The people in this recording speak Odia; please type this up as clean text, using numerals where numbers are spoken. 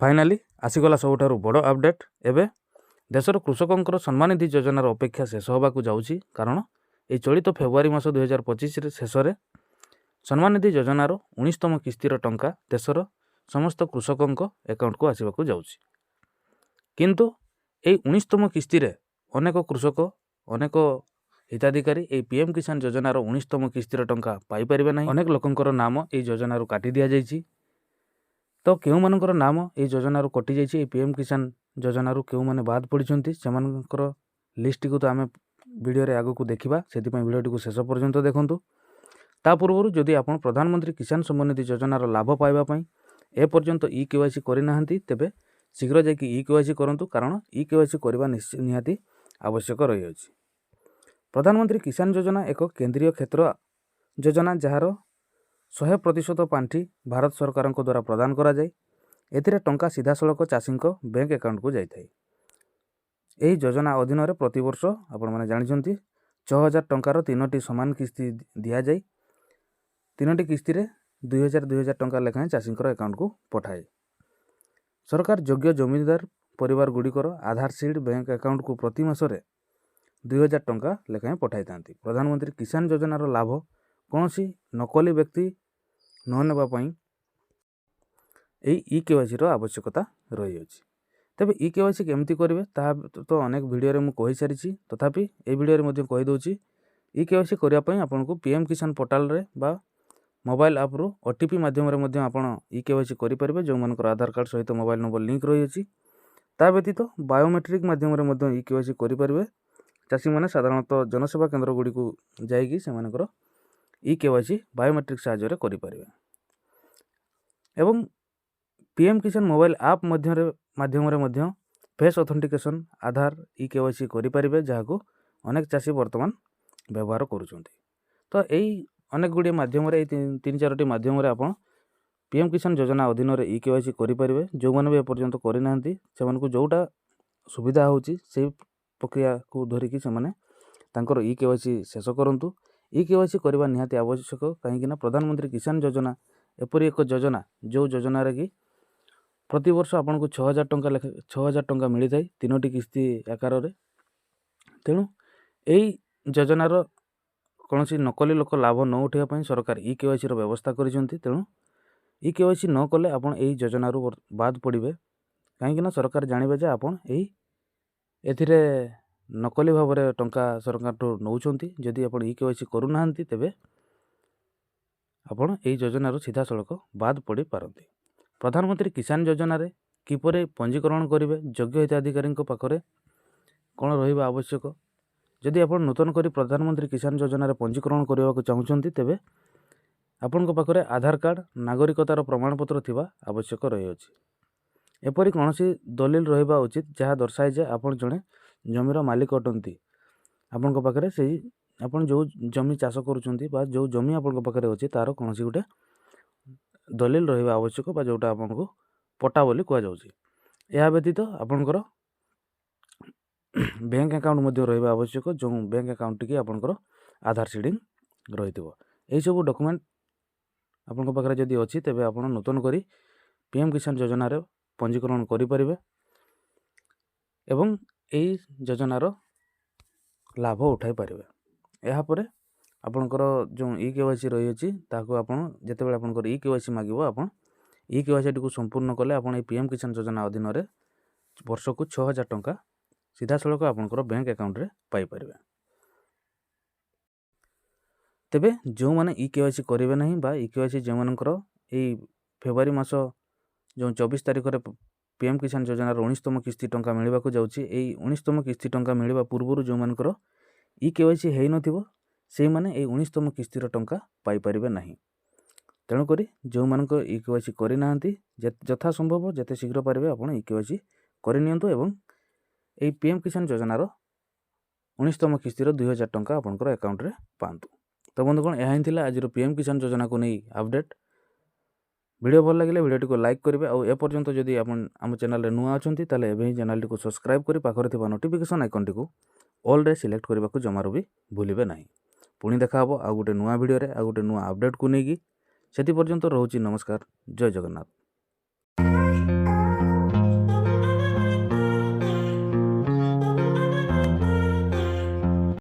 ଫାଇନାଲି ଆସିଗଲା ସବୁଠାରୁ ବଡ଼ ଅପଡ଼େଟ୍। ଏବେ ଦେଶର କୃଷକଙ୍କର ସମ୍ମାନ ନିଧି ଯୋଜନାର ଅପେକ୍ଷା ଶେଷ ହେବାକୁ ଯାଉଛି, କାରଣ ଏଇ ଚଳିତ ଫେବୃଆରୀ ମାସ 2025ରେ ଶେଷରେ ସମ୍ମାନ ନିଧି ଯୋଜନାର 19ତମ କିସ୍ତିର ଟଙ୍କା ଦେଶର ସମସ୍ତ କୃଷକଙ୍କ ଆକାଉଣ୍ଟକୁ ଆସିବାକୁ ଯାଉଛି। କିନ୍ତୁ ଏଇ 19ତମ କିସ୍ତିରେ ଅନେକ କୃଷକ, ଅନେକ ହିତାଧିକାରୀ ଏଇ ପିଏମ୍ କିଷାନ ଯୋଜନାର 19ତମ କିସ୍ତିର ଟଙ୍କା ପାଇପାରିବେ ନାହିଁ। ଅନେକ ଲୋକଙ୍କର ନାମ ଏଇ ଯୋଜନାରୁ କାଟି ଦିଆଯାଇଛି। ତ କେଉଁମାନଙ୍କର ନାମ ଏଇ ଯୋଜନାରୁ କଟିଯାଇଛି, ଏଇ ପିଏମ୍ କିଷାନ ଯୋଜନାରୁ କେଉଁମାନେ ବାଦ ପଡ଼ିଛନ୍ତି, ସେମାନଙ୍କର ଲିଷ୍ଟଟିକୁ ତ ଆମେ ଭିଡ଼ିଓରେ ଆଗକୁ ଦେଖିବା। ସେଥିପାଇଁ ଭିଡ଼ିଓଟିକୁ ଶେଷ ପର୍ଯ୍ୟନ୍ତ ଦେଖନ୍ତୁ। ତା ପୂର୍ବରୁ ଯଦି ଆପଣ ପ୍ରଧାନମନ୍ତ୍ରୀ କିଷାନ ସମ୍ମାନ ନିଧି ଯୋଜନାର ଲାଭ ପାଇବା ପାଇଁ ଏପର୍ଯ୍ୟନ୍ତ ଇ କେୱାଇସି କରିନାହାନ୍ତି, ତେବେ ଶୀଘ୍ର ଯାଇକି ଇ କେୱାଇସି କରନ୍ତୁ, କାରଣ ଇ କେୱାଇସି କରିବା ନିହାତି ଆବଶ୍ୟକ ରହିଅଛି। ପ୍ରଧାନମନ୍ତ୍ରୀ କିଷାନ ଯୋଜନା ଏକ କେନ୍ଦ୍ରୀୟ କ୍ଷେତ୍ର ଯୋଜନା, ଯାହାର 100% ପାଣ୍ଠି ଭାରତ ସରକାରଙ୍କ ଦ୍ୱାରା ପ୍ରଦାନ କରାଯାଏ। ଏଥିରେ ଟଙ୍କା ସିଧାସଳଖ ଚାଷୀଙ୍କ ବ୍ୟାଙ୍କ ଆକାଉଣ୍ଟକୁ ଯାଇଥାଏ। ଏହି ଯୋଜନା ଅଧୀନରେ ପ୍ରତିବର୍ଷ, ଆପଣମାନେ ଜାଣିଛନ୍ତି, 6000 ଟଙ୍କାର ତିନୋଟି ସମାନ କିସ୍ତି ଦିଆଯାଏ। ତିନୋଟି କିସ୍ତିରେ 2000 2000 ଟଙ୍କା ଲେଖାଏଁ ଚାଷୀଙ୍କର ଆକାଉଣ୍ଟକୁ ପଠାଏ। ସରକାର ଯୋଗ୍ୟ ଜମିଦାର ପରିବାର ଗୁଡ଼ିକର ଆଧାର ସିଡ୍ ବ୍ୟାଙ୍କ ଆକାଉଣ୍ଟକୁ ପ୍ରତି ମାସରେ 2000 ଟଙ୍କା ଲେଖାଏଁ ପଠାଇଥାନ୍ତି। ପ୍ରଧାନମନ୍ତ୍ରୀ କିଷାନ ଯୋଜନାର ଲାଭ କୌଣସି ନକଲି ବ୍ୟକ୍ତି ନ ନେବା ପାଇଁ ଏଇ ଇ କେୱାଇସିର ଆବଶ୍ୟକତା ରହିଅଛି। ତେବେ ଇ କେୱାଇସି କେମିତି କରିବେ, ତାହା ତ ଅନେକ ଭିଡ଼ିଓରେ ମୁଁ କହିସାରିଛି। ତଥାପି ଏଇ ଭିଡ଼ିଓରେ ମଧ୍ୟ କହିଦେଉଛି। ଇ କେୱାଇସି କରିବା ପାଇଁ ଆପଣଙ୍କୁ ପିଏମ୍ କିଷାନ ପୋର୍ଟାଲରେ ବା ମୋବାଇଲ ଆପ୍ରୁ ଓଟିପି ମାଧ୍ୟମରେ ମଧ୍ୟ ଆପଣ ଇ କେୱାଇସି କରିପାରିବେ, ଯେଉଁମାନଙ୍କର ଆଧାର କାର୍ଡ଼ ସହିତ ମୋବାଇଲ ନମ୍ବର ଲିଙ୍କ ରହିଅଛି। ତା ବ୍ୟତୀତ ବାୟୋମେଟ୍ରିକ୍ ମାଧ୍ୟମରେ ମଧ୍ୟ ଇ କେୱାଇସି କରିପାରିବେ। ଚାଷୀମାନେ ସାଧାରଣତଃ ଜନସେବା କେନ୍ଦ୍ର ଗୁଡ଼ିକୁ ଯାଇକି ସେମାନଙ୍କର ଇ କେୱାଇସି ବାୟୋମେଟ୍ରିକ୍ ସାହାଯ୍ୟରେ କରିପାରିବେ ଏବଂ ପିଏମ୍ କିଷାନ ମୋବାଇଲ ଆପ୍ ମାଧ୍ୟମରେ ମଧ୍ୟ ଫେସ୍ ଅଥେଣ୍ଟିକେସନ୍ ଆଧାର ଇ କେୱାଇସି କରିପାରିବେ, ଯାହାକୁ ଅନେକ ଚାଷୀ ବର୍ତ୍ତମାନ ବ୍ୟବହାର କରୁଛନ୍ତି। ତ ଏଇ ଅନେକ ଗୁଡ଼ିଏ ମାଧ୍ୟମରେ, ଏଇ ତିନି ଚାରୋଟି ମାଧ୍ୟମରେ ଆପଣ ପିଏମ୍ କିଷାନ ଯୋଜନା ଅଧୀନରେ ଇ କେୱାଇସି କରିପାରିବେ। ଯେଉଁମାନେ ବି ଏପର୍ଯ୍ୟନ୍ତ କରିନାହାନ୍ତି, ସେମାନଙ୍କୁ ଯେଉଁଟା ସୁବିଧା ହେଉଛି, ସେଇ ପ୍ରକ୍ରିୟାକୁ ଧରିକି ସେମାନେ ତାଙ୍କର ଇ କେୱାଇସି ଶେଷ କରନ୍ତୁ। ଇ କେୱାଇସି କରିବା ନିହାତି ଆବଶ୍ୟକ, କାହିଁକିନା ପ୍ରଧାନମନ୍ତ୍ରୀ କିଷାନ ଯୋଜନା ଏପରି ଏକ ଯୋଜନା, ଯେଉଁ ଯୋଜନାରେ କି ପ୍ରତିବର୍ଷ ଆପଣଙ୍କୁ 6000 ଟଙ୍କା ଲେଖା, 6000 ଟଙ୍କା ମିଳିଥାଏ ତିନୋଟି କିସ୍ତି ଆକାରରେ। ତେଣୁ ଏଇ ଯୋଜନାର କୌଣସି ନକଲି ଲୋକ ଲାଭ ନ ଉଠାଇବା ପାଇଁ ସରକାର ଇ କେୱାଇସିର ବ୍ୟବସ୍ଥା କରିଛନ୍ତି। ତେଣୁ ଇ କେୱାଇସି ନ କଲେ ଆପଣ ଏଇ ଯୋଜନାରୁ ବାଦ ପଡ଼ିବେ, କାହିଁକିନା ସରକାର ଜାଣିବେ ଯେ ଆପଣ ଏଥିରେ ନକଲି ଭାବରେ ଟଙ୍କା ସରକାରଠୁ ନେଉଛନ୍ତି। ଯଦି ଆପଣ ଇ କେୱାଇସି କରୁନାହାନ୍ତି, ତେବେ ଆପଣ ଏଇ ଯୋଜନାରୁ ସିଧାସଳଖ ବାଦ ପଡ଼ିପାରନ୍ତି। ପ୍ରଧାନମନ୍ତ୍ରୀ କିଷାନ ଯୋଜନାରେ କିପରି ପଞ୍ଜୀକରଣ କରିବେ? ଯୋଗ୍ୟ ହିତାଧିକାରୀଙ୍କ ପାଖରେ କ'ଣ ରହିବା ଆବଶ୍ୟକ? ଯଦି ଆପଣ ନୂତନ କରି ପ୍ରଧାନମନ୍ତ୍ରୀ କିଷାନ ଯୋଜନାରେ ପଞ୍ଜୀକରଣ କରିବାକୁ ଚାହୁଁଛନ୍ତି, ତେବେ ଆପଣଙ୍କ ପାଖରେ ଆଧାର କାର୍ଡ଼, ନାଗରିକତାର ପ୍ରମାଣପତ୍ର ଥିବା ଆବଶ୍ୟକ ରହିଅଛି। ଏପରି କୌଣସି ଦଲିଲ ରହିବା ଉଚିତ, ଯାହା ଦର୍ଶାଏ ଯେ ଆପଣ ଜଣେ ଜମିର ମାଲିକ ଅଟନ୍ତି। ଆପଣଙ୍କ ପାଖରେ ସେଇ ଆପଣ ଯେଉଁ ଜମି ଚାଷ କରୁଛନ୍ତି ବା ଯେଉଁ ଜମି ଆପଣଙ୍କ ପାଖରେ ଅଛି, ତା'ର କୌଣସି ଗୋଟେ ଦଲିଲ ରହିବା ଆବଶ୍ୟକ ବା ଯେଉଁଟା ଆପଣଙ୍କୁ ପଟା ବୋଲି କୁହାଯାଉଛି। ଏହା ବ୍ୟତୀତ ଆପଣଙ୍କର ବ୍ୟାଙ୍କ ଆକାଉଣ୍ଟ ମଧ୍ୟ ରହିବା ଆବଶ୍ୟକ, ଯେଉଁ ବ୍ୟାଙ୍କ ଆକାଉଣ୍ଟଟିକି ଆପଣଙ୍କର ଆଧାର ସିଡ଼ିଂ ରହିଥିବ। ଏହିସବୁ ଡକୁମେଣ୍ଟ ଆପଣଙ୍କ ପାଖରେ ଯଦି ଅଛି, ତେବେ ଆପଣ ନୂତନ କରି ପିଏମ୍ କିଷାନ ଯୋଜନାରେ ପଞ୍ଜୀକରଣ କରିପାରିବେ ଏବଂ ଏଇ ଯୋଜନାର ଲାଭ ଉଠାଇ ପାରିବେ। ଏହାପରେ ଆପଣଙ୍କର ଯେଉଁ ଇ କେୱାଇସି ରହିଅଛି, ତାହାକୁ ଆପଣ ଯେତେବେଳେ ଆପଣଙ୍କର ଇ କେୱାଇସି ମାଗିବ, ଆପଣ ଇ କେୱାଇସିଟିକୁ ସମ୍ପୂର୍ଣ୍ଣ କଲେ ଆପଣ ଏଇ ପିଏମ୍ କିଷାନ ଯୋଜନା ଅଧୀନରେ ବର୍ଷକୁ 6000 ଟଙ୍କା ସିଧାସଳଖ ଆପଣଙ୍କର ବ୍ୟାଙ୍କ ଆକାଉଣ୍ଟରେ ପାଇପାରିବେ। ତେବେ ଯେଉଁମାନେ ଇ କେୱାଇସି କରିବେ ନାହିଁ ବା ଇ କେୱାଇସି ଯେଉଁମାନଙ୍କର ଏଇ ଫେବୃଆରୀ ମାସ ଯେଉଁ 24 ତାରିଖରେ ପିଏମ୍ କିଷାନ ଯୋଜନାର 19ତମ କିସ୍ତି ଟଙ୍କା ମିଳିବାକୁ ଯାଉଛି, ଏଇ 19ତମ କିସ୍ତି ଟଙ୍କା ମିଳିବା ପୂର୍ବରୁ ଯେଉଁମାନଙ୍କର ଇ କେୱାଇସି ହେଇନଥିବ, ସେଇମାନେ ଏଇ 19ତମ କିସ୍ତିର ଟଙ୍କା ପାଇପାରିବେ ନାହିଁ। ତେଣୁକରି ଯେଉଁମାନଙ୍କ ଇ କେୱାଇସି କରିନାହାନ୍ତି, ଯଥା ସମ୍ଭବ ଯେତେ ଶୀଘ୍ର ପାରିବେ ଆପଣ ଇ କେୱାଇସି କରିନିଅନ୍ତୁ ଏବଂ ଏଇ ପିଏମ୍ କିଷାନ ଯୋଜନାର 19ତମ କିସ୍ତିର 2000 ଟଙ୍କା ଆପଣଙ୍କର ଆକାଉଣ୍ଟରେ ପାଆନ୍ତୁ। ତ ବନ୍ଧୁଗଣ, ଏହା ହିଁ ଥିଲା ଆଜିର ପିଏମ୍ କିଷାନ ଯୋଜନାକୁ ନେଇ ଅପଡ଼େଟ୍। ଭିଡ଼ିଓ ଭଲ ଲାଗିଲେ ଭିଡ଼ିଓଟିକୁ ଲାଇକ୍ କରିବେ। ଆଉ ଏପର୍ଯ୍ୟନ୍ତ ଯଦି ଆପଣ ଆମ ଚ୍ୟାନେଲରେ ନୂଆ ଅଛନ୍ତି, ତାହେଲେ ଏବେ ହିଁ ଚ୍ୟାନେଲଟିକୁ ସବସ୍କ୍ରାଇବ୍ କରି ପାଖରେ ଥିବା ନୋଟିଫିକେସନ୍ ଆଇକନ୍ଟିକୁ ଅଲ୍ରେ ସିଲେକ୍ଟ କରିବାକୁ ଜମାରୁ ବି ଭୁଲିବେ ନାହିଁ। ପୁଣି ଦେଖା ହେବ ଆଉ ଗୋଟେ ନୂଆ ଭିଡ଼ିଓରେ, ଆଉ ଗୋଟେ ନୂଆ ଅପଡ଼େଟ୍କୁ ନେଇକି। ସେଥି ପର୍ଯ୍ୟନ୍ତ ରହୁଛି। ନମସ୍କାର, ଜୟ ଜଗନ୍ନାଥ।